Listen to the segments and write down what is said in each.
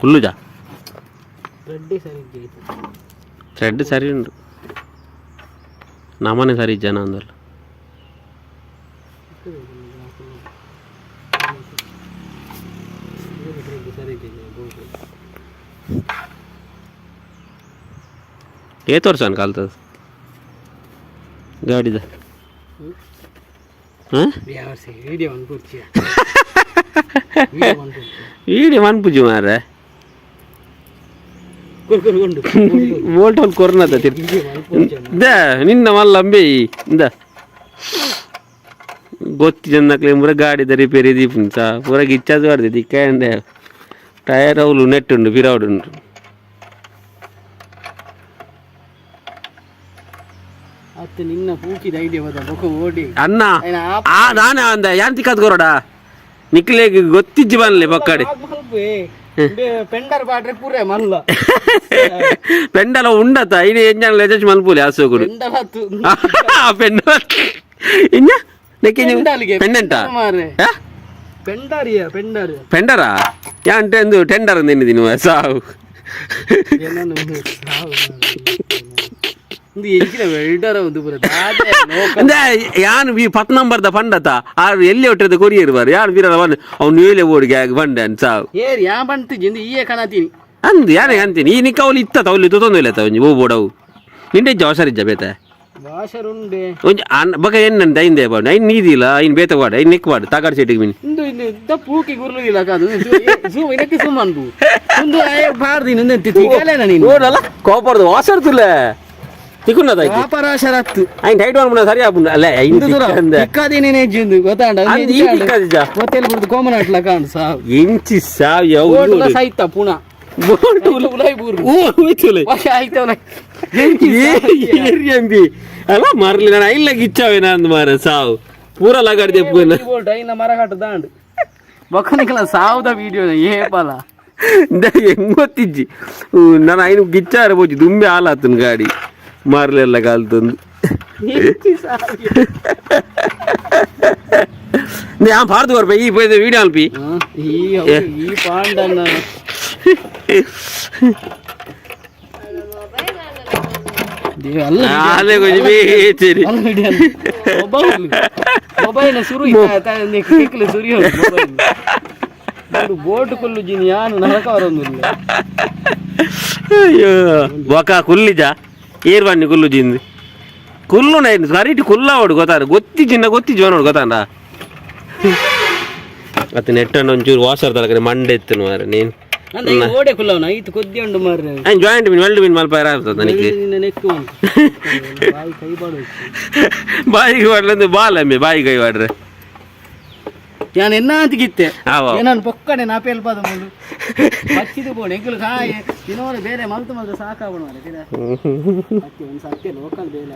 ಕುಲ್ಲುಜಾ thread ಸರಿ. Thread ಸರಿ ಉಂಟು, ನಮನೆ ಸರಿ ಜನ ಅಂದಲ್ಲ. ಥ್ರೆಡ್ ಸರಿ. ಏತ್ ವರ್ಷ ಕಲ್ತದ ಗಾಡಿದ? ಹಾಂ. ವಿಡಿಯೋ ಮನ್ಪುರ್ಚಿ, ವಿಡಿಯೋ ಮನ್ಪುರ್ಚಿ. ವೀಡಿಯೋ ಮನ್ಪುಜಿ ಮಾರ್ರೆ. ಕೊರ್ಕೊಂಡು. ಬೋಲ್ಟ್ ಒಂದು ಕೊರ್ನದ ತಿರ್ಗಿ ಇಂದ ನಿನ್ನ ಮಲ್ಲಂಬೆ ಇಂದ ಗೊತ್ತಿ ಜನಕ್ಲೆ ಪೂರ ಗಾಡಿದ ರಿಪೇರಿ ದೀಪುಂಚ ಪೂರ ಗಿಚ್ಚಾದು ಆಡ್ದೆ ದಿಕ್ಕಂಡೆ. ಟೈರ್ ಅವ್ಲು ನೆಟ್ಟುಂಡು, ಪಿರೌಡುಂಡು. ಅತ್ತ ನಿನ್ನ ಪೂಕಿದ ಐಡಿಯಾ ಬದ ಬೊಕ ಓಡಿ. ಅನ್ನ ಆ ನಾನೇ ಅಂದ ಯಾನ್ ತಿಕ್ಕದ್ ಕೊರಡ ನಿಕ್ಲೇಗ್ ಗೊತ್ತಿಜ್ಜಿ ಬನ್ಲೆ ಪಕ್ಕಡೆ. ಪೆಂಡರ್ ಪಾಡ್ರೆ ಪೂರೆ ಮಲ್ಲ. ಪೆಂಡಲ ಉಂಡತ ಇನಿ ಎಂಜನ ಲೆಜಚ್ ಮಲ್ಪುಲೆ ಆಸೋಗುಡು. ಪೆಂಡಲ್ ಹತ್ತು. ಪೆಂಡ ಇನ್ನ ನೆಕ್ಕೆ. ಪೆಂಡಲ್ಗೆ. ಪೆಂಡೆಂಟ. ಮಾರ್ರೆ. ಪೆಂಡಾರಿಯ ಪೆಂಡರ್. ಪೆಂಡರಾ ಯಾನ್ ಟೆಂದು ಟೆಂಡರ್ ನಿನ್ನಿದಿನ ಸಾವು. ಏನೋ ಸಾವು ಒಂದು ಎಂಚಿನ ವೆಲ್ಡರ್ ಒಂದು ಪೂರ ದಾದೆ ಲೋಕ. ಅಂದ್ರೆ ಯಾನ್ ಈ ಪತ್ ನಂಬರ್ದ ಪಂಡತ ಆರು ಎಲ್ಲಿ ಒಟ್ಟದ ಕೊರಿಯರ್ ಬಾರ್ ಯಾರು ಬೀರಲ್ಲ ಬಂದು ಅವ್ನು ಏಲೆ ಓಡಿಗೆ ಆಗಿ ಬಂಡೆ ಅಂತ ಸಾವು. ಏರ್ ಯಾ ಬಂತಿಜ್ಜಿಂದು ಈಯೇ ಕಣತೀನಿ. ಅಂದು ಯಾನೇ ಅಂತೀನಿ ಈ ನಿಕ್ಕ ಅವಳು ಇತ್ತ ಅವಳು ತುತೊಂದು ಇಲ್ಲ ಒಂಜಿ ಓ ಬೋಡವು ನಿಂಡೆ ಇಜ್ಜ ಅವಸರ ಬೇತೆ. ವಾಷರುಂಡೆ. ಒಂಜಿ ಅನ್ನ ಬಕ ಎನ್ನಂತ ಐಂದೆ ಬಾಡು ಐನ್ ನೀದಿಲ್ಲ, ಐನ್ ಬೇತ ಬಾಡು, ಐನ್ ನೆಕ್ ಬಾಡು ತಾಗಾಡ್ ಸೆಟ್ಟಿಗೆ ಮೀನು. ಇಂದು ಇಂದು ಇದ್ದ ಪೂಕಿ ಗುರ್ಲುದಿಲ್ಲ ಕಾದು ಸೂ ಇದಕ್ಕೆ ಸುಮ್ಮನ್ಬು ಒಂದು ಬಾರ್ದಿನ ತಿಗಲೇನ ನೀನು. ಓಡಲ್ಲ ಕೋಪರ್ದು ವಾಸರ್ ತುಲೆ ತಿಕ್ಕುನ್ನದ. ವಾಪರಾಶರತ್ತು. ಐನ್ ಟೈಟ್ ಒನ್ ಸರಿ ಆಪುಂಡು ಅಲ್ಲ ಐನ್ ತಿಕ್ಕಂದೆ. ತಿಕ್ಕದೇನೆ ಜಿಂದು ಗೊತ್ತಾಂಡ. ಅಂದ್ ಈ ತಿಕ್ಕದಿಜ್ಜ. ಗೊತ್ತೇಲ್ ಬಿಡ್ದು ಕೋಮನಾಟ್ಲ ಕಾಣು ಸಾವು. ಇಂಚಿ ಸಾವ್ ಯಾವ ಓಟ್ಲ ಸೈತ ಪುನಃ. ಬೋಲ್ಟ್. ಉಲಾಯಿ ಬೂರು. ಓ ಹೋಯ್ತುಲೆ. ವಾಶ ಆಯ್ತವಲ್ಲ. ಏರಿಯಂಬಿ ಅಲ್ಲ ಮರ್ಲಿ ನಾನು ಇಲ್ಲ ಗಿಚ್ಚಾವೆ ನಂದು ಮಾರ ಸಾವು ಪೂರ ಲಗಾಡ್ದೆ ಪೂನ. ಬೋಲ್ಟ್ ಐನ ಮರಗಟ್ಟು ದಾಂಡು ಬೊಕ್ಕನಿಕಲ ಸಾವುದ ವಿಡಿಯೋ ಏಪಲ. ಹೆಂಗ್ ಗೊತ್ತಿಜ್ಜಿ ನಾನು ಐನು ಗಿಚ್ಚಾರ ಪೋಚಿ ದುಂಬೆ ಹಾಲಾತನ ಗಾಡಿ ಮಾರ್ಲೆಲ್ಲ ಕಾಲ್ತಂದು. ಯಾ ಪಾರ್ದು ಬರ್ಪ ಈ ವಿಡಿಯೋ ಅಲ್ಪಿ. ಈ ಈ ಪಾಂಡನ್ನ ಅಲ್ಲ. ಅಲ್ಲೇ ಕೊಂಚ ಬೇಚೇರಿ. ಮೊಬೈಲ್ ಮೊಬೈಲ್ ಸುರು ಸುರಿ ಮೊಬೈಲ್ ಬೋಟ್ ಕುಲ್ಲು ಜಿನಿ ಯಾನು ನರಕ ಬರೋದಿಲ್ಲ. ಅಯ್ಯೋ ಬೊಕ ಕುಲ್ಲಿಜ ಏರ್ ಬನ್ನಿ ಕುಲ್ಲು ಜಿಂದು ಕುಲ್ಲು ನೈನ್ ಸರಿಟಿ ಕುಲ್ಲಾವಡು ಗೊತ್ತಾರ ಗೊತ್ತಿ ಜಿನ್ನ ಗೊತ್ತಿ ಜೋನೋಡು ಗೊತ್ತಾಂಡ ಅತ್ತ ನೆಟ್ಟನ್ನು ಒಂಚೂರು ವಾಸರ್ ತಲಕನೆ ಮಂಡೆ ಎತ್ತನು ಮಾರೆ ನೀನು. ಅಂದ್ರೆ ಓಡೆ ಕುಲ್ಲವನ ಐತು ಕೊದ್ದಿ ಉಂಡು ಮಾರ್ರೆ. ಐನ್ ಜಾಯಿಂಟ್ ಮೀನ್ ವೆಲ್ಡ್ ಮೀನ್ ಮಲ್ಪ ಆಗ್ತದೆ ನನಗೆ. ನಿನ್ನ ನೆಕ್ಕು ಉಂಟು ಬಾಯಿ ಕೈ ಬಾಡು. ಬಾಯಿಗೆ ಬಾಡ್ಲಂದು ಬಾಲಮ್ಮೆ ಬಾಯಿ ಕೈ ಬಾಡ್ರೆ. ಯಾನ್ ಎನ್ನ ಅಂತ ಗಿತ್ತೆ. ಆವ. ಏನನ್ ಪೊಕ್ಕಡೆ ನಾ ಪೇಲ್ಪದ ಮುಂಡು ಬಚ್ಚಿದು ಬೋಣ ಎಂಕುಲು ಕಾಯೆ ದಿನೋರೆ ಬೇರೆ ಮಲ್ತು ಮಲ್ತು ಸಾಕಾವಣ ಮಾರ್ರೆ ತಿರ. ಸತ್ಯ ಒಂದು ಸತ್ಯ ಲೋಕಲ್ ಬೇಲೆ.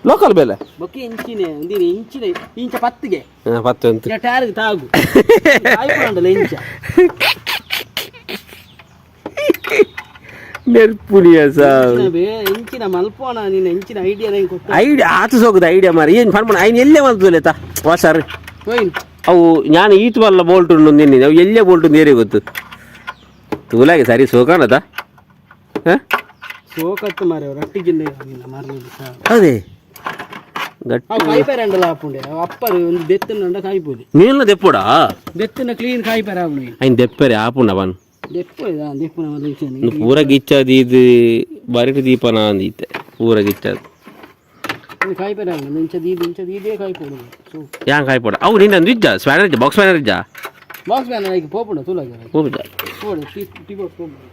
ಲೋಕಲ್ ಬೇಲೆ. ಬೊಕ್ಕೆ ಇಂಚಿನೆ ಒಂದಿನ ಇಂಚಿನ ಇಂಚ ಪತ್ತಿಗೆ. ಹಾಂ ಪತ್ತು ಅಂತ. ಟೈರ್ಗೆ ತಾಗು ಕಾಯ್ಪುಂಡಲ್ಲ ಇಂಚ. ನೆರ್ಪುಣಿಯ ಸಾವು. ಇಂಚಿನ ಮಲ್ಪೋಣ ನಿನ್ನ ಇಂಚಿನ ಐಡಿಯಾ ನಂಗೆ ಕೊಟ್ಟು. ಐಡಿಯಾ ಆತು ಸೋಕುದ ಐಡಿಯಾ ಮಾರಿ ಏನು ಫನ್ ಐನ್ ಎಲ್ಲೇ ಮಲ್ತುಲೇತ ವಾಸರ್. ಹೋಯ್ನ್. ಅವು ನಾನು ಈತು ಬಲ್ಲ ಬೋಲ್ಟ್ ಉಂಡು ನಿನ್ನೆ ಅವು ಎಲ್ಲೇ ಬೋಲ್ಟ್ ಉಂಡು ಏರಿ ಗೊತ್ತು ತೂಲಾಗೆ ಸರಿ ಸೋಕಾಣದ ಹಾಂ. ಸೋಕತ್ತು ಮಾರೆ ರಟ್ಟಿ ಜಿಲ್ಲೆ ನಿನ್ನ ಮಾರ್ಲಿಲ್ಲ ಸಾ. ಅದೇ ಗಟ್ಟಿ. ಅವು ಕಾಯ್ಪೇರ ಅಂಡಲ ಆಪುಂಡೆ ಅವು ಅಪ್ಪರು ಒಂದು ದೆತ್ತನ ಕಾಯ್ಪುಡಿ. ನೀನು ದೆಪ್ಪುಡಾ. ದೆತ್ತನ ಕ್ಲೀನ್ ಕಾಯ್ಪೇರ ಆಪುಂಡು. ಐನ್ ದೆಪ್ಪರೆ ಆಪುಂಡ ಬನ್. ದೆಪ್ಪು ದೆಪ್ಪುನ ಮೊದಲು. ಇನ್ನು ಪೂರ ಗಿಚ್ಚದು ಇದು ಬರಿಟ್ ದೀಪನ ಅಂದಿತ್ತೆ ಪೂರ ಗಿಚ್ಚದು. ಕಾಯ್ಪೇರ ಆಪುಂಡು ಇಂಚ ದೀದ್ ಇಂಚ ದೀದೇ ಕಾಯ್ಪುಡು ಸೊ. ಯಾನ್ ಕಾಯ್ಪೋಡ ಅವು ನಿನ್ನ ಇಜ್ಜ ಸ್ಪ್ಯಾನರ್ ಇಜ್ಜ, ಬಾಕ್ಸ್ ಸ್ಪ್ಯಾನರ್ ಇಜ್ಜ. ಬಾಕ್ಸ್ ಬ್ಯಾನ್ ಆಗಿ ಪೋಪುಂಡ ತುಲಾಗ. ಹೋಗುಜ. ಪೋಡು T T box ಪೋಪುಂಡು.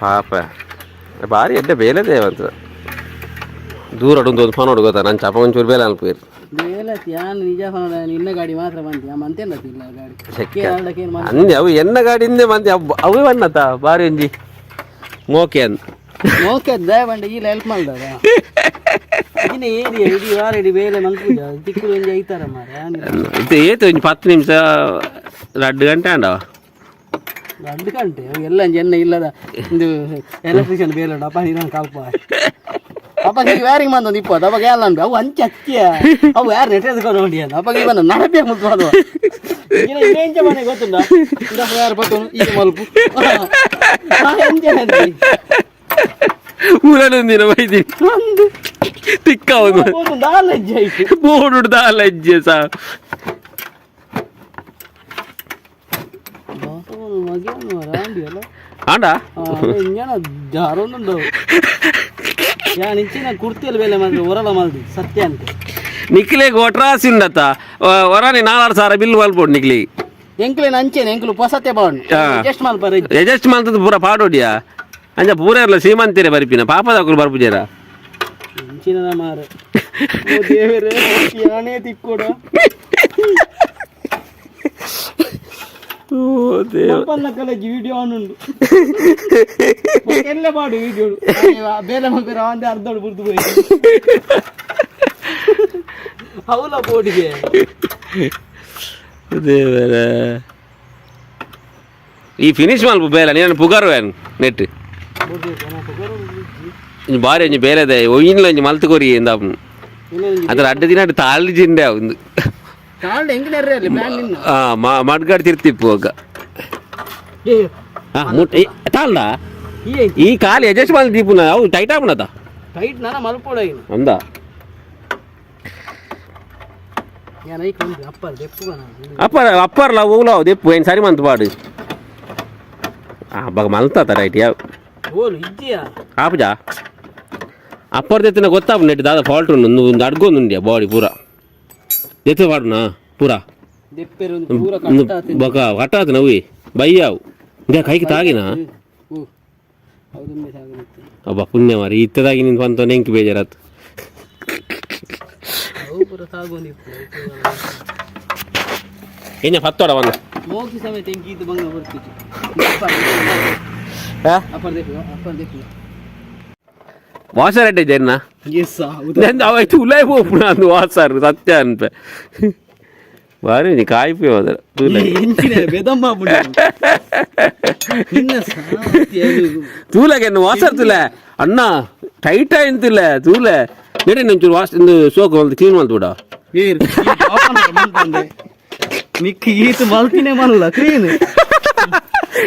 ಪಾಪ ಭಾರಿ ಎಡ್ಡೆ ಬೇಲೆ ದೇವಂತ ದೂರ ಒಂದು ಒಂದು ಫೋನ್ ಗೊತ್ತಾ ನಾನು ಚಾಪ ಒಂಚೂರು ಬೇಲೆ ಅನ್ಪೇರು. ಬೇಲೆ ಯಾನ್ ನಿಜ ಫೋನ್ ನಿನ್ನ ಗಾಡಿ ಮಾತ್ರ ಬಂತಿ ಆ ಮಂತೇನ ಇಲ್ಲ ಗಾಡಿ ಕೇರಳ ಕೇನ್. ಅಂದೆ ಅವು ಎನ್ನ ಗಾಡಿ ಹಿಂದೆ ಮಂದಿ ಅವೇ ಬಣ್ಣತ ಬಾರಿ ಒಂಜಿ ಮೋಕೆ ಅಂದ್. ಓಕೆ ದಯ ಬಂಡ ಈ ಹೆಲ್ಪ್ ಮಾಡ್ದಾಗ ಇನ್ನ ಏರಿಯಾ ಇಡೀ ವಾರ ಇಡೀ ಬೇಲೆ ಮಲ್ಪುಜ ತಿಕ್ಕುಲು ಒಂಜಿ ಐತಾರ ಮಾರೆ. ಇದು ಏತು ಒಂಜಿ 10 ನಿಮಿಷ 2 ಗಂಟೆ ಅಂಡವ. 2 ಗಂಟೆ ಎಲ್ಲ ಜನ ಇಲ್ಲದ ಒಂದು ಎಲೆಕ್ಟ್ರಿಷಿಯನ್ ಬೇಲೆ ಉಂಟು ಅಪ್ಪ ನೀನು ಕಾಲ್ಪ ಅಪ್ಪ ಈಗ ವ್ಯಾರಿಂಗ್ ಬಂದೊಂದು ಇಪ್ಪತ್ತು ಅವಾಗ ಎಲ್ಲ ಅನ್ಬಿ ಅವು ಅಂಚೆ ಅತ್ತಿಯ ಅವು ಯಾರು ನೆಟ್ಟೆದ್ಕೊಂಡು ನೋಡಿ ಅಂತ ಅಪ್ಪ ಇವನ ನಡಪೆ ಮುತ್ತು ಅದು ಎಂಚ ಮನೆ ಗೊತ್ತುಂಡ ಯಾರು ಬತ್ತು ಈಗ ಮಲ್ಪು ಎಂಚ ಊರಲ್ಲೊಂದಿನ ಬೈದಿ ಒಂದು ತಿಕ್ಕ ಒಂದು ದಾಲಜ್ಜೆ ಆಯ್ತು ಬೋರ್ಡ್ ದಾಲಜ್ಜೆ ಸಾ. ಆಂಡ ಜಾರೊಂದುಂಡು ಯಾನ್ ಇಂಚಿನ ಕುರ್ತಿಯಲ್ಲಿ ಬೇಲೆ ಮಾತ್ರ ಹೊರಲ ಮಲ್ದಿ ಸತ್ಯ ಅಂತ. ನಿಕ್ಲೆ ಒಟ್ರಾಸಿ ಉಂಡತ್ತ ಹೊರನೆ 4,000 ಬಿಲ್ ಮಲ್ಪೊಡು ನಿಕ್ಲಿ. ಎಂಕ್ಲೇನ ಅಂಚೆನೆ ಎಂಕ್ಲು ಪೊಸತೆ ಬಾಂಡ್. ಜಸ್ಟ್ ಮಲ್ಪರ. ಎಜಸ್ಟ್ ಮಂತದ ಪೂರ ಪಾಡೋಡಿಯಾ ಅಂಚ ಪೂರ ಇರಲ್ಲ ಸೀಮಂತಿರೆ ಬರಿಪಿನ ಪಾಪದ ಅಕುಲು ಬರ್ಪುಜೇರ. ಇಂಚಿನ ಮಾರ ಓ ದೇವರೇ, ಯಾನೇ ತಿಕ್ಕೋಡ. ಓ ದೇವ. ಮಲ್ಪನ್ನ ಕಲಜಿ ವಿಡಿಯೋ ಆನ್ ಉಂಡು ಎಲ್ಲ ಪಾಡು ವಿಡಿಯೋ ಬೇಲೆ ಮಲ್ಪರ ಒಂದೇ ಅರ್ಧೋಡು ಬುರ್ದು ಪೋಯಿ ಅವಲ ಬೋಡಿಗೆ. ದೇವರ ಈ ಫಿನಿಶ್ ಮಲ್ಪ ಬೇಲೆ ನೀನು ಪುಗಾರು ನೆಟ್ ಇಂಜಿ ಬಾರಿ ಒಂಜಿ ಬೇಲೆದ ಒಯ್ಯಿನ್ಲ ಒಂಜಿ ಮಲ್ತ್ ಕೊರಿ ಎಂದಾಪು ಅದರ ಅಡ್ಡ ದಿನ ಅಡ್ಡ ತಾಳಿ ಜಿಂಡೆ ಒಂದು. ಕಾಲ್ಡ್ ಹೆಂಗ್ ನೆರ್ರೆ ಪ್ಲಾನ್ ನಿನ್ನ. ಆ ಮಡ್ಗಾಡ್ ತಿರ್ತಿಪ್ಪು ಅಗ. ಆ ಮುಟ್ ತಾಳ್ದ. ಈ ಈ ಕಾಲು ಅಡ್ಜಸ್ಟ್ ಮಾಡಿ ದೀಪುನ ಅವು ಟೈಟ್ ಆಪುನತ. ಟೈಟ್ ನನ ಮಲ್ಪೋಡ ಇನ್ನು. ಅಂದ. ಯಾನ್ ಐಕ್ ಒಂದು ಅಪ್ಪರ್ ದೆಪ್ಪುಗ. ಅಪ್ಪರ್ ಅಪ್ಪರ್ಲ ಓಲ ದೆಪ್ಪು ಏನು ಸರಿ ಮಂತ್ ಪಾಡು ಆ ಬಗ ಮಲ್ತಾತ ರೈಟ್ ಯಾವ. ಓಲು ಇಜ್ಜಿಯಾ. ಆಪುಜಾ ಅಪ್ಪರ್ ದೆತ್ತಿನ ಗೊತ್ತಾಪು ನೆಟ್ ದಾದ ಫಾಲ್ಟ್ ಉಂಡು ಒಂದು ಅಡ್ಗೊಂದು ಉಂಡಿಯ ಬಾಡಿ ಪೂರ ದೆತ್ತ ಪಾಡುನಾ ಪೂರ. ದೆಪ್ಪೆರ್ ಒಂದು ಪೂರ ಕಟ್ಟಾತು. ಬೊಕ ಕಟ್ಟಾತು ನವ್ವಿ ಬಯ್ಯಾವು ಇಂದ ಕೈಗೆ ತಾಗಿನ. ಓ ಹೌದೊಮ್ಮೆ ಸಾಗುತ್ತೆ. ಅಬ್ಬ ಪುಣ್ಯ ಮಾರಿ ಇತ್ತದಾಗಿ ನಿನ್ ಪಂತ ನೆಂಕಿ ಬೇಜಾರಾತು. ಅವು ಪೂರ ತಾಗೊಂದು ಇಪ್ಪು. ಏನ ಪತ್ತೋಡ ಒಂದು. ಮೋಗಿ ಸಮೇತ ಎಂಕಿ ಇದು ಬಂಗ ಬರ್ತಿತ್ತು. Upper ದೆಪ್ಪು upper ದೆಪ್ಪು. ವಾಸರ್ ಅಡ್ಡೆ ಜನ. ಎಸ್. ನಂದು ಅವಾಯ್ತು ಉಲಾಯ್ ಪೋಪುಣ ಅಂದು ವಾಸರ್ ಸತ್ಯ ಅನ್ಪೆ ಬಾರಿ ಒಂಜಿ ಕಾಯ್ಪು ಹೋದ್ರ ತೂಲೆ. ಎಂಚಿನ ಬೆದಮ್ಮ ನಿನ್ನ ಸಾಮರ್ಥ್ಯ ಅದು. ತೂಲಗೆ ವಾಸರ್ ತುಲೆ ಅಣ್ಣ ಟೈಟ್ ಆಯ್ತಿಲ್ಲ ತೂಲೆ ನೆಡೆ ಒಂಚೂರು ವಾಸ್ ಇಂದು ಸೋಕ್ ಮಲ್ತು ಕ್ಲೀನ್ ಮಲ್ತು ಬಿಡ. ಏರ್, ಈ ಪಾಪನ ಮಲ್ಪಂದೆ. ನಿಕ್ಕ್ ಈತ್ ಮಲ್ತಿನೇ ಮಲ್ಲ ಕ್ಲೀನ್.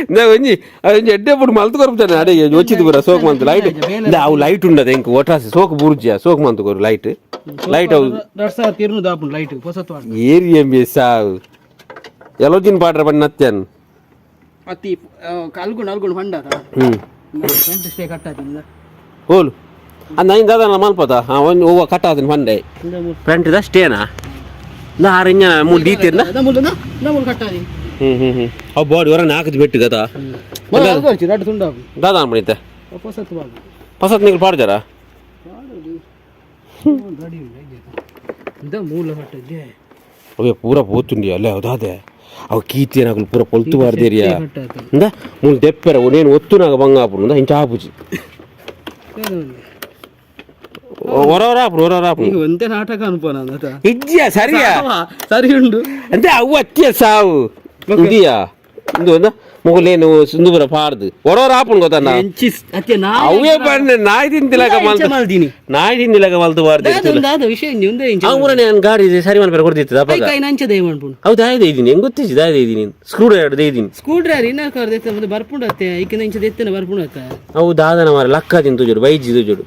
ಇಂದ ಒಂಜಿ ಒಂಜಿ ಎಡ್ಡೆ ಪುಡು ಮಲ್ತು ಕೊರ್ಪುತಾನೆ ಅಡೆ వచ్చింది ಪೂರ ಸೋಕ್ ಮಂತು ಲೈಟ್ ಇಂದ ಅವು ಲೈಟ್ ಉಂಡದ ಇಂಕ್ ಒಟ್ರಾಸಿ ಸೋಕ್ ಬುರ್ಜಿಯ ಸೋಕ್ ಮಂತು ಕೊರು ಲೈಟ್ ಲೈಟ್ ಅವು. 2000 ತಿರುನು ದಾಪುಂಡು ಲೈಟ್ ಪೊಸತ್ವಾಡ್. ಏರಿ ಎಂಬಿ ಸಾವು ಎಲೋಜಿನ್ ಪಾಡ್ರ ಬಣ್ಣ ನತ್ಯಾನ್. ಅತಿ ಅಲ್ಗುಂಡು ಅಲ್ಗುಂಡು ಫಂಡಾತ. ಹ್ಮ್. Front stay ಕಟ್ಟಾತಿಂದ. ಹೋಲು ಅಂದ ಐನ್ ದಾದ ಮಲ್ಪದ ಹಾ ಒಂಜಿ ಹೂವ ಕಟ್ಟಾದಿನ ಪಂಡೆ ಫ್ರಂಟ್ the ಸ್ಟೇನಾ ನಾ ಆರು ಇಂಜನ ಮೂಲು ದೀತಿರ್ನ. ಮೂಲು ಕಟ್ಟಾದಿ. ಹ್ಮ್ ಹ್ಮ್ ಹ್ಮ್ ಅವು ಬಾಡಿ ಹೊರ ನಾಲ್ಕು ಬೆಟ್ಟು ಗತಾ. ಅಲ್ಗೊಳ್ಚಿ ರಡ್ಡು ತುಂಡಾಪು. ದಾದ ಅನ್ಬಿಡಿತೆ. ಪೊಸತ್ವಾಡ್. ಪಸತ್ ನೀವು ಪಾಡ್ಜಾರ. ಇಂದ ಮೂಲ ಕಟ್ಟಜ್ಜೆ. ಅವೇ ಪೂರ ಪೋತುಂಡಿ ಅಲ್ಲೇ ಹೌದಾದೆ ಅವು ಕೀತಿ ನಾకులు ಪೂರ ಪೊಲ್ತು ಬಾರ್ದೇರಿಯಾ. ಕಟ್ಟಾತ. ಇಂದ ಮೂಲು ದೆಪ್ಪೆರ నేను ಒತ್ತುನಾಗ ಬಂಗ ಆಪುಂಡು ಇಂಚ ಆಪುಜಿ. ಹೊರ ಹೊರ ಆಪುಂಡು ಹೊರ ಹೊರ ಆಪುಂಡು. ಈಗ ಒಂದೇ ನಾಟಕ ಅನ್ಪೋನ ಅಂತ. ಇಜ್ಜಿಯ ಸರಿಯಾ. ಸರಿ ಉಂಡು. అంటే ಅವು ಅತ್ತಿಯ ಸಾವು ಇದೆಯಾ ಇಂದು ಒಂದ ಮೊಗಲೇನು ಸುಂದುಪುರ ಪಾರ್ದು ಹೊರ ಹೊರ ಆಪುಂಡು ಗೊತ್ತಣ್ಣ. ಎಂಚಿ ಅತ್ತೆ ನಾ. ಅವೇ ಬಣ್ಣ ನಾಯಿ ತಿಂತಿಲಕ ಮಲ್ತು. ಮಲ್ದಿನಿ. ನಾಯಿ ತಿಂದಿಲಕ ಮಲ್ತು ಬಾರ್ದು. ದಾದ ವಿಷಯ ಇಂಜಿ ಒಂದೇ ಇಂಚ. ಅವು ನಾನು ಗಾಡಿ ಸರಿ ಮಲ್ಪೆರ ಕೊಡ್ತಿತ್ತು ಅಪ್ಪ. ಕೈ ನಂಚದ ಮಾಡ್ಪುಂಡು. ಹೌದು ಆಯ್ತು ಇದ್ದೀನಿ ಹೆಂಗ್ ಗೊತ್ತಿದ್ದು ಆಯ್ತು ಇದ್ದೀನಿ ಸ್ಕ್ರೂ ಡ್ರೈವರ್ ಇದ್ದೀನಿ. ಸ್ಕ್ರೂ ಡ್ರೈವರ್ ಇನ್ನ ಕರ್ದೈತೆ ಮತ್ತೆ ಬರ್ಪುಂಡು ಅತ್ತೆ ಈಕಿನ ಇಂಚ ದೆತ್ತನೆ ಬರ್ಪುಂಡು ಅತ್ತ. ಅವು ದಾದನ ಮಾರ ಲಕ್ಕ ತಿಂತು ಜೋಡು ಬೈಜಿ ಜೋಡು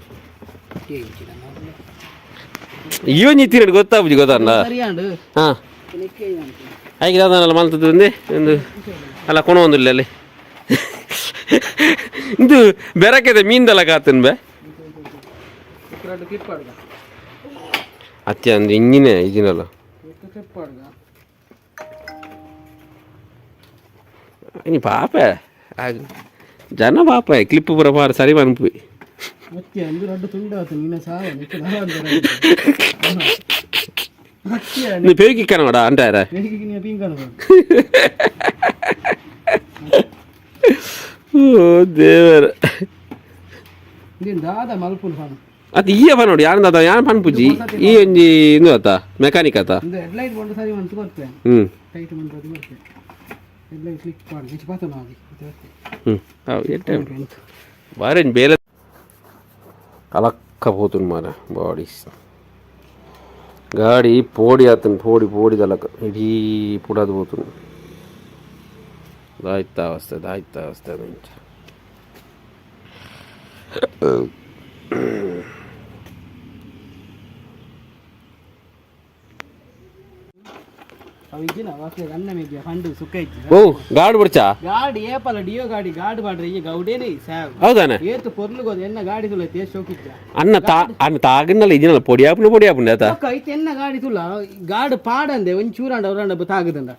ಇವನ್ ಇತ್ತಿರಡು ಗೊತ್ತಾಪುಜಿ ಗೊತ್ತಣ್ಣ. ಸರಿಯಾಂಡು. ಹಾ ಐಕೆ ದಾದನಲ್ಲ ಮಲ್ತದ್ದು ಒಂದೇ ಒಂದು ಅಲ್ಲ ಕೊಣ ಒಂದಿಲ್ಲ ಅಲ್ಲಿ ಇದು ಬೆರಕೆದ ಮೀನ್ದಲ್ಲ ಕಾತನ್ ಬೆ ಅತ್ತೆ ಅಂದ್ರೆ ಇಂಜಿನೇ ಇಜಿನಲ್ಲ. ನೀ ಪಾಪ ಜನ ಪಾಪ ಕ್ಲಿಪ್ ಪೂರ ಪಾರ ಸರಿ ಮನ್ಪು. ಅತ್ತೆ ಅಂದ್ರೆ ಅಡ್ಡು ತುಂಡಾತು ನಿನ್ನ ಸಾವ. ನೀ ಪೇವಿకి ಕನ್ನಡ ಅಂಟಾರ. ಓ ದೇವರ. ದಾದ ಮಲ್ಪುಂಡು ಫಾನ್. ಅದು ಈಯ ಫನ್ ನೋಡಿ ಯಾರು ದಾದ ಯಾರು ಫನ್ ಪೂಜಿ ಈ ಒಂಜಿ ಇಂದು ಆತ ಮೆಕ್ಯಾನಿಕ್ ಆತ. ಒಂದು ಹೆಡ್ಲೈಟ್ ಬಂದು ಸರಿ ಮಂತು ಬರ್ತೇನೆ. ಹ್ಮ್. ಟೈಟ್ ಮಂತು ಅದು ಬರ್ತೇನೆ ಹೆಡ್ಲೈಟ್ ಕ್ಲಿಕ್ ಮಾಡಿ ಹೆಚ್ಚು ಪಾತನ ಅದು ಬರ್ತೇನೆ. ಹ್ಮ್ ಹೌದು ಎಟ್ಟೆ ಬಾರಿ ಬೇಲೆ ಅಲಕ್ಕ. ಪಕ್ಕ ಪೋತುಂಡು ಮಾರ ಬಾಡೀಸ್ ಗಾಡಿ ಪೋಡಿ ಆತನ ಪೋಡಿ ಪೋಡಿ ದಲಕ ಇಡೀ ಪುಡದು ಪೋತುಂಡು ದಾಯ್ತಾ ಅವಸ್ಥೆ ದಾಯ್ತಾ ಅವಸ್ಥೆ ಅದು ಇಂಚ. ಅವು ಇಜ್ಜಿನ ವಾಕ್ಲೆ ಅನ್ನ ಮೇಗಿಯ ಫಂಡು ಸುಖ ಇಜ್ಜಿ. ಓ ಗಾಡಿ ಬಿಡ್ಚಾ? ಗಾಡಿ ಏಪಲ ಡಿಯೋ ಗಾಡಿ ಗಾಡಿ ಬಾಡ್ರೆ ಈ ಗೌಡೇನೆ ಸಾವ್. ಹೌದಾನೆ. ಏತು ಪೊರ್ಲುಗೋದು ಎನ್ನ ಗಾಡಿ ತುಲ ಶೋಕಿಜ್ಜ. ಅನ್ನ ತಾ ಅನ್ನ ತಾಗಿನಲ್ಲ ಇಜಿನಲ್ಲ ಪೊಡಿ ಆಪುಂಡು ಪೊಡಿ ಆಪುಂಡು ಆತ. ಬೊಕ್ಕ ಐತೆ ಎನ್ನ ಗಾಡಿ ತುಲ ಗಾಡು ಪಾಡಂದೆ ಒಂಜಿ ಚೂರಾಂಡ ಅವರಾಂಡ ತಾಗದಂಡ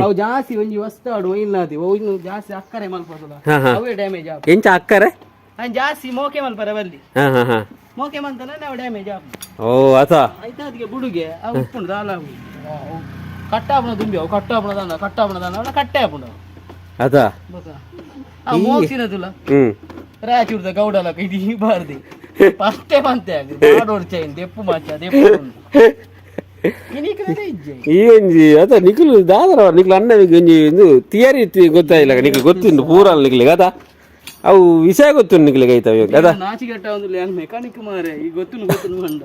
ಅವು ಜಾಸ್ತಿ ಒಂಜಿ ವಸ್ತಾಡು ಒಯ್ಲಾತಿ ಅವು ಇನ್ನು ಜಾಸ್ತಿ ಅಕ್ಕರೆ ಮಲ್ಪದುಲ. ಹಾ, ಹಾ. ಅವೇ ಡ್ಯಾಮೇಜ್ ಆಪ. ಎಂಚ ಅಕ್ಕರೆ? ಅಂದ್ ಜಾಸ್ತಿ ಮೋಕೆ ಮಲ್ಪರ ಬಲ್ಲಿ. ಹಾ ಹಾ ಹಾ. ಮೋಕೆ ಮಂತನ ನಾವು ಡ್ಯಾಮೇಜ್ ಆಪ. ಓ ಆತ. ಆಯ್ತಾ ಅದಕ್ಕೆ ಬುಡುಗೆ ಅವು ಉಪ್ಪುಂಡು ದಾಲ ಅವು ಕಟ್ಟಾಪುಣ ದುಂಬಿ ಅವು ಕಟ್ಟಾಪುಣ ದಾನ ಕಟ್ಟಾಪುಣ ದಾನ ಅವನ ಕಟ್ಟೆ ಆಪುಂಡು. ಆತ. ಬೊಕ್ಕ ಆ ಮೋಕ್ಸಿನ ತುಲ ರಾಚೂರ್ದ ಗೌಡಲ ಇದು ಬಾರ್ದಿ ಫಸ್ಟೇ ಬಂತೆ ಬಾಡೋಡ್ ಚೈನ್ ದೆಪ್ಪು ಮಾಚ ದೆಪ್ಪು ಇನಿಕನೇ ಇಜ್ಜೆ. ಈ ಒಂಜಿ ಆತ ನಿಖಿಲ್ ದಾದರ ನಿಖಿಲ್ ಅಣ್ಣ ಒಂಜಿ ಒಂದು ಥಿಯರಿ ಗೊತ್ತಾಯಿಲ್ಲ ನಿಖಿಲ್ ಗೊತ್ತುಂಟು ಪೂರ ನಿಖಿಲಿಗೆ ಆತ ಅವು ವಿಷಯ ಗೊತ್ತುಂಟು ನಿಖಿಲಿಗೆ ಐತವೆ ಅದ. ನಾಚಿಗೆಟ್ಟ ಒಂದು ಮೆಕ್ಯಾನಿಕ್ ಮಾರೆ ಈ ಗೊತ್ತುನು ಗೊತ್ತುನು ಬಂದ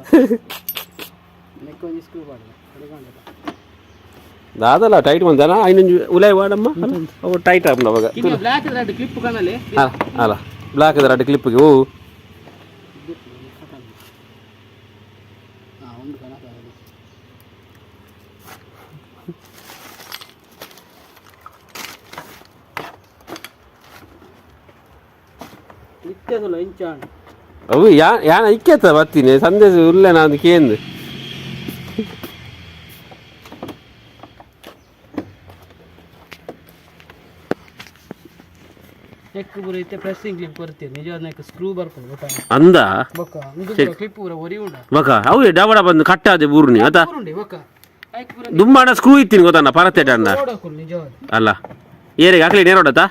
ನೆಕ್ ಒಂಜಿ ಸ್ಕ್ರೂ ಪಾಡ್ದ. ದಾದಲ್ಲ ಟೈಟ್ ಬಂದಾನ ಐನೊಂಜಿ ಉಲಾಯ್ ವಾಡಮ್ಮ ಅವು ಟೈಟ್ ಆಪುಂಡು ಅವಾಗ. ಇನ್ನು black red clip ಕನಲೆ. ಅಲ್ಲ ಅಲ್ಲ ಬ್ಲಾಕ್ ರೆಡ್ ಕ್ಲಿಪ್ಗೆ ಓ. ಹಾ ಒಂದು ಕನ. ನಿತ್ಯದಲ್ಲ ಇಂಚಾಣ. ಅವು ಯಾ ಯಾನ ಇಕ್ಕೆತ್ತ ಬತ್ತೀನಿ ಸಂದೇಶ ಉಲ್ಲೆ ನಾನು ಕೇಂದು. ನೆಕ್ ಪೂರ ಇತ್ತೆ ಪ್ರೆಸ್ಸಿಂಗ್ ಕ್ಲಿಪ್ ಕೊರ್ತೀರಿ ನಿಜವಾದ ನೆಕ್ ಸ್ಕ್ರೂ ಬರ್ಪುಂಡು ಗೊತ್ತಾ? ಅಂದ. ಬೊಕ್ಕ ಉಂದು ಕ್ಲಿಪ್ ಪೂರ ಒರಿ ಉಂಡ. ಬಕ ಅವು ಡಬಡ ಬಂದು ಕಟ್ಟಾದೆ ಬೂರ್ನಿ ಆತ. ಉಂಡೆ ಬೊಕ್ಕ ಐಕ್ ಪೂರ. ದುಮ್ಮಾಡ ಸ್ಕ್ರೂ ಇತ್ತೀನಿ ಗೊತ್ತಣ್ಣ ಪರತೆಟ ಅಣ್ಣ. ನೋಡಕ್ಕುಲ್ ನಿಜವಾದ. ಅಲ್ಲ ಏರಿಗೆ ಹಾಕ್ಲಿ ನೇರೋಡತ್ತ.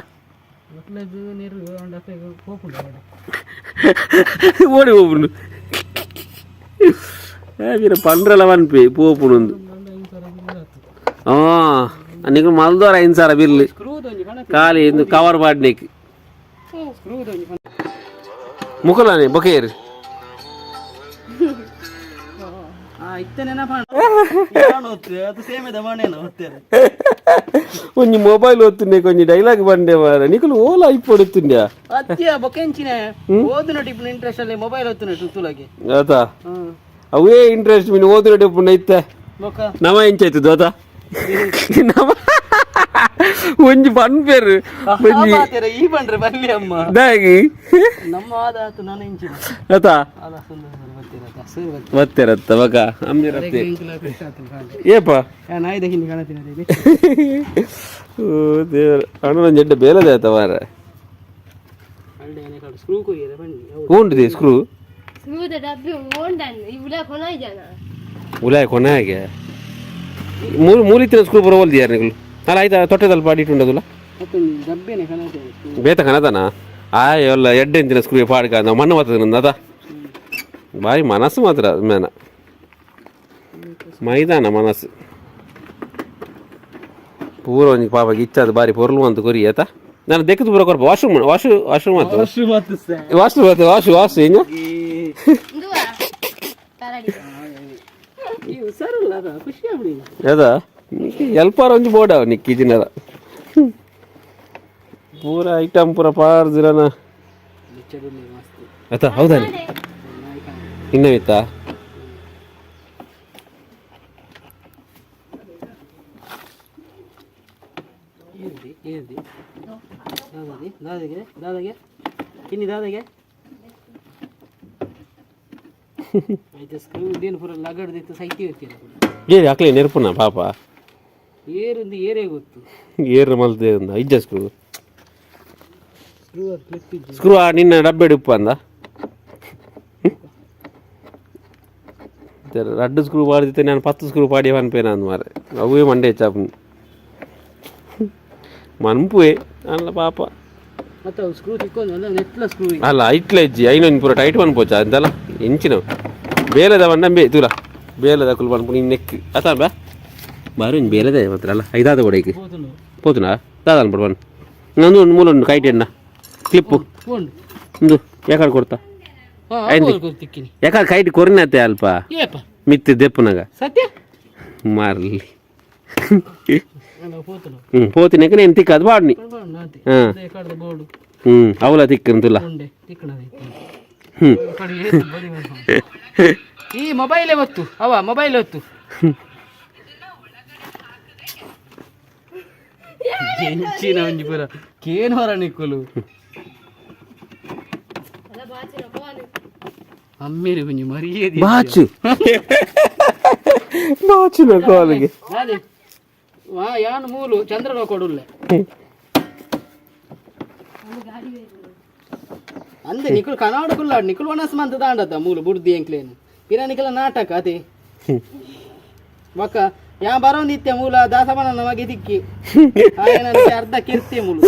ಮಕ್ಳದ್ದು ನೀರು ಅಂಡ ಪೋಪುಂಡು ಅವಡ. ಓಡಿ ಹೋಗ್ಬುಂಡು ವೀರ ಪಂಡ್ರಲ ಪನ್ಪಿ ಪೋಪುಂಡು. ಹಾಂ నీకు మల్దోర అయింది సార్ బిల్లు. ಸ್ಕ್ರೂ ದೊಂಜಿ ಕಣ. ఖాళీ ఎందుకు కవర్ పాడినీకి. ಸ್ಕ್ರೂ ದೊಂಜಿ ಕಣ. ముక్కలని బొకేరు. ಆ ಇತ್ತೆ ನೆನಪಾಂಡ ಅದು ಸೇಮೆದ ಮಣೇನ ಹೊತ್ತೇನೆ. కొంచెం మొబైల్ వస్తుండే కొంచెం డైలాగ్ పండే నీకు ఓలా ఇప్పుడు వస్తుండే. ಅತ್ಯ ಬೊಕೆಂಚಿನ ಓದುನಟ್ಟು ಇಪ್ಪು ಇಂಟ್ರೆಸ್ಟ್ ಅಲ್ಲಿ ಮೊಬೈಲ್ ಹೊತ್ತುನಟ್ಟು ತುಲಗೆ. అత అవే ఇంట్రెస్ట్ మీ ఓదునట్టు ఇప్పుడు అయితే. ಬೊಕ್ಕ నమ ఎంచైతుంది అత నమ ಒಂಜಿ ಪನ್ಪೇರು ಒಂಜಿ. ಪಾತೆರ ಈ ಬಂಡ್ರೆ ಬಲ್ಲಿ ಅಮ್ಮ. ದಾಗಿ. ನಮ್ಮ ಆದಾತು ನಾನು ಇಂಚಿನ. ಅತ. ಅಲ್ಲ ಸುಂದರ ಬರ್ತೀರ ಸರ್ ಬರ್ತೀರ. ಬತ್ತೆರತ್ತ ಬಕ ಅಮ್ಮಿರತ್ತೆ. ಏಪ. ನಾಯಿ ದಹಿನಿ ಕಾಣತೀನಿ ಅದೇ. ಓ ದೇವರ ಅಣ್ಣ ಒಂಜಿ ಎಡ್ಡೆ ಬೇಲದೆ ಆತ ಮಾರ. ಸ್ಕ್ರೂ ಕೊಯ್ಯರೆ ಬನ್ನಿ. ಉಂಡಿದೆ ಸ್ಕ್ರೂ. ಸ್ಕ್ರೂದ ಡಬ್ಬಿ ಓಂಡನ್ ಇವುಲ ಕೊನಾಯ್ ಜನ. ಉಲಾಯ್ ಕೊನಾಗೆ ಮೂರು ಮೂಲಿತ್ತಿನ ಸ್ಕ್ರೂ ಬರೋವಲ್ದಿ ಯಾರು ನಿಕುಲು ಅಲ್ಲ ಆಯ್ತಾ ತೊಟ್ಟೆದಲ್ಪ ಅಡಿಟ್ಟು ಮತ್ತೊಂದು ಡಬ್ಬಿನೇ ಕಾಣತ್ತೆ. ಬೇತ ಕನದನ ಆಯ್ ಎಲ್ಲ ಎಡ್ಡೆ ಅಂತಿನ ಸ್ಕ್ರೂ ಪಾಡ್ಕ ನಾವು ಮಣ್ಣು ಮಾತದ ಅದ ಬಾರಿ ಮನಸ್ಸು ಮಾತ್ರ ಮೇನ ಮೈದಾನ ಮನಸ್ಸು ಪೂರ ಒಂಜಿ ಪಾಪ ಗಿಚ್ಚಾದ ಬಾರಿ ಪೊರ್ಲು ಅಂತ ಕೊರಿ ಆತ ನಾನು ದೆಕ್ಕದ ಪೂರ ಕೊರ್ಪ washroom wash washroom ಮಾತು. ಮಾತು. ವಾಶು ಮಾತು ವಾಶು ವಾಶು ಹಿಂಗ. ಇಂದುವ ತರಡಿ. ಈ ಹುಷಾರಲ್ಲ ಅದ ಖುಷಿ ಆಗ್ಬಿಡಿ. ಅದ ಎಲ್ಪಾರ ಒಂಜಿ ಬೋರ್ಡ್ ಅವ ನಿಕ್ಕಿ ಜಿನದ ಪೂರ ಐಟಮ್ ಪೂರ ಪಾರ್ದಿರನ. ಮಸ್ತ್. ಆತ ಹೌದಾನೆ ಇನ್ನವಿತ್ತಾ? ಏನ್ರಿ ಏನ್ರಿ ದಾದಾದಿ ದಾದಾಗೆ ದಾದಾಗೆ ಕಿನ್ನಿ ದಾದಾಗೆ ಆಯ್ತು ಸ್ಕ್ರೂ ಇದೇನು ಪೂರ ಲಗಡ್ದಿತ್ತು ಸೈತಿ ಇರ್ತೀರ. ಏ ಹಾಕ್ಲಿ ನೆನಪುನ ಪಾಪ. ಏರಿಂದು ಏರೇ ಗೊತ್ತು. ಏರ್ ಮಲ್ತೆ ಇಜ್ಜ ಸ್ಕ್ರೂ. ಸ್ಕ್ರೂ ಅದು ಕ್ಲಿಪ್ ಇದ್ದು. ಸ್ಕ್ರೂ ಆ ನಿನ್ನ ಡಬ್ಬೆಡ್ ಉಪ್ಪು ಅಂದ ರಡ್ಡು ಸ್ಕ್ರೂ ಪಾಡಿದ್ದೆ ನಾನು 10 ಸ್ಕ್ರೂ ಪಾಡಿ ಪನ್ಪೇನ ಅಂದ್ ಮಾರೆ ಅವೇ ಮಂಡೆ ಹೆಚ್ಚಾಪು ಮನ್ಪುವೆ ಅಲ್ಲ ಪಾಪ. ಮತ್ತೆ ಅವು ಸ್ಕ್ರೂ ತಿಕ್ಕೊಂಡು ಅಂದ್ರೆ ನೆಟ್ಲ ಸ್ಕ್ರೂ. ಅಲ್ಲ ಐಟ್ಲ ಇಜ್ಜಿ ಐನೊಂದು ಪೂರ ಟೈಟ್ ಪನ್ಪೋಚ ಅಂತಲ್ಲ ಎಂಚಿನ ಬೇಲದ ಬಣ್ಣ ಬೇ ತೂಲ ಬೇಲದ ಕುಲ್ ಪನ್ಪು ನಿನ್ನ ನೆಕ್ ಅತ ಬಾ ಬಾರಿ ಒಂಜಿ ಬೇಲದೆ ಮಾತ್ರ ಅಲ್ಲ ಐದಾದ ಕೊಡೈಕ್. ಹೋದುನು. ಪೋತುನಾ ದಾದ ಅನ್ಪಡು ಬನ್ ನಂದು ಒಂದು ಮೂಲ ಉಂಡು ಕೈಟ್ ಎಣ್ಣ ಕ್ಲಿಪ್ಪು. ಫೋನ್. ಒಂದು ಯಾಕಡೆ ಕೊಡ್ತಾ. ತಿಕ್ಕಿನಿ. ಯಾಕ ಕೈಟ್ ಕೊರಿನತ್ತೆ ಅಲ್ಪ. ಏಪ? ಮಿತ್ತು ದೆಪ್ಪುನಗ. ಸತ್ಯ. ಮಾರ್ಲಿ. ಪೋತುಲು. ಪೋತಿನಕ నేను ತಿಕ್ಕದು ಬಾಡ್ನಿ. ಹಾ. ಕಡ್ದ ಬೋರ್ಡು. ಅವಲ ತಿಕ್ಕಂತುಲ್ಲ. ಉಂಡೆ ತಿಕ್ಕಣದ. ಈ ಮೊಬೈಲೇ ಒತ್ತು, ಅವ ಮೊಬೈಲ್ ಒತ್ತು. ಎಂಚಿನ ಒಂಜಿ ಪೂರ ಕೇನ್ ಹೊರ ನಿಕ್ಕುಲು. ಅಮ್ಮೇರಿ ಒಂಜಿ ಮರ್ಯಾದೆ. ಬಾಚು ಬಾಚು ಕಾಲಿಗೆ. ಅದೇ ವಾ ಯಾನು ಮೂಲು ಚಂದ್ರನ ಕೊಡುಲ್ಲೆ ಅಂದೆ ನಿಕುಲ್ ಕನಾಡ ಕುಲ್ಲಾಡ್ ನಿಕುಲ್ ಒಣಸ್ ಮಂತ ದಾಂಡತ ಮೂಲು ಬುಡ್ದಿ ಎಂಕ್ಲೇನು ಪಿರ ನಿಕಲ ನಾಟಕ ಅದೇ ಬೊಕ್ಕ ಯಾ ಬರೋಂದಿತ್ತೆ ಮೂಲ ದಾಸವನ ನಮಗೆ ತಿಕ್ಕಿ ಆಯೆ ನನಗೆ ಅರ್ಧ ಕಿರ್ತೆ ಮೂಲು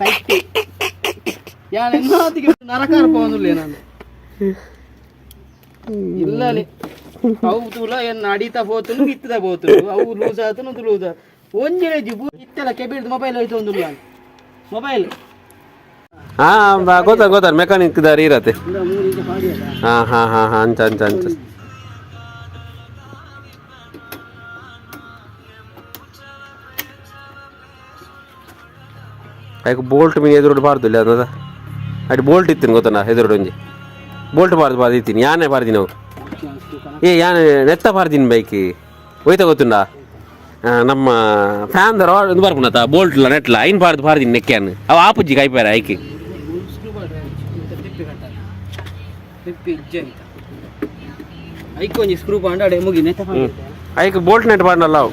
ಸೈಟಿ ಯಾನ್ ಎನ್ನೋತಿಗೆ ನರಕಾರ ಪೋನುಲ್ಲೆ ನಾನು ಇಲ್ಲಲೆ ಅವು ತೂಲ ಎನ್ನ ಅಡಿತ ಪೋತುನು ಇತ್ತದ ಪೋತುನು ಅವು ಲೂಸ್ ಆತನು ಅದು ಲೂಸ್ ಆತು ಒಂಜಿನ ಜಿಬು ಇತ್ತೆಲ್ಲ ಕೆಬಿಡ್ದು ಮೊಬೈಲ್ ಹೋಯ್ತು ಒಂದು ಮೊಬೈಲ್. ಹಾ, ಗೊತ್ತ ಗೊತ್ತ, ಮೆಕ್ಯಾನಿಕ್ ದಾರಿ ಇರತ್ತೆ. ಹಾ ಹಾ ಹಾ ಹಾ, ಅಂಚ ಅಂಚ ಅಂಚ. ಐಕ್ ಬೋಲ್ಟ್ ಮೀನ್ ಎದುರುಡು ಬಾರ್ದಿಲ್ಲ ಅದ. ಅಡಿ ಬೋಲ್ಟ್ ಇತ್ತೀನಿ ಗೊತ್ತನ, ಎದುರುಡು ಒಂಜಿ ಬೋಲ್ಟ್ ಬಾರ್ದು ಬಾರ್ದು ಇತ್ತೀನಿ. ಯಾನೆ ಬಾರ್ದಿನ ಅವು. ಏ ಯಾನೆ ನೆತ್ತ ಬಾರ್ದಿನ ಬೈಕ್ ಹೋಯ್ತ ಗೊತ್ತುಂಡ. ನಮ್ಮ ಫ್ಯಾನ್ ದರ ಒಂದು ಬರ್ಪುನತ ಬೋಲ್ಟ್ಲ ನೆಟ್ಲ ಐನ್ ಬಾರ್ದು ಬಾರ್ದಿನ ನೆಕ್ಕ್ಯಾನ್ ಅವು ಆಪುಜ್ಜಿ ಕೈಪಾರ ಐಕ್. ಐಕ್ ಒಂಜಿ ಸ್ಕ್ರೂ ಪಾಂಡ ಅಡೆ ಮುಗಿ ನೆತ್ತ. ಐಕ್ ಬೋಲ್ಟ್ ನೆಟ್ ಬಾರ್ನಲ್ಲ ಅವು.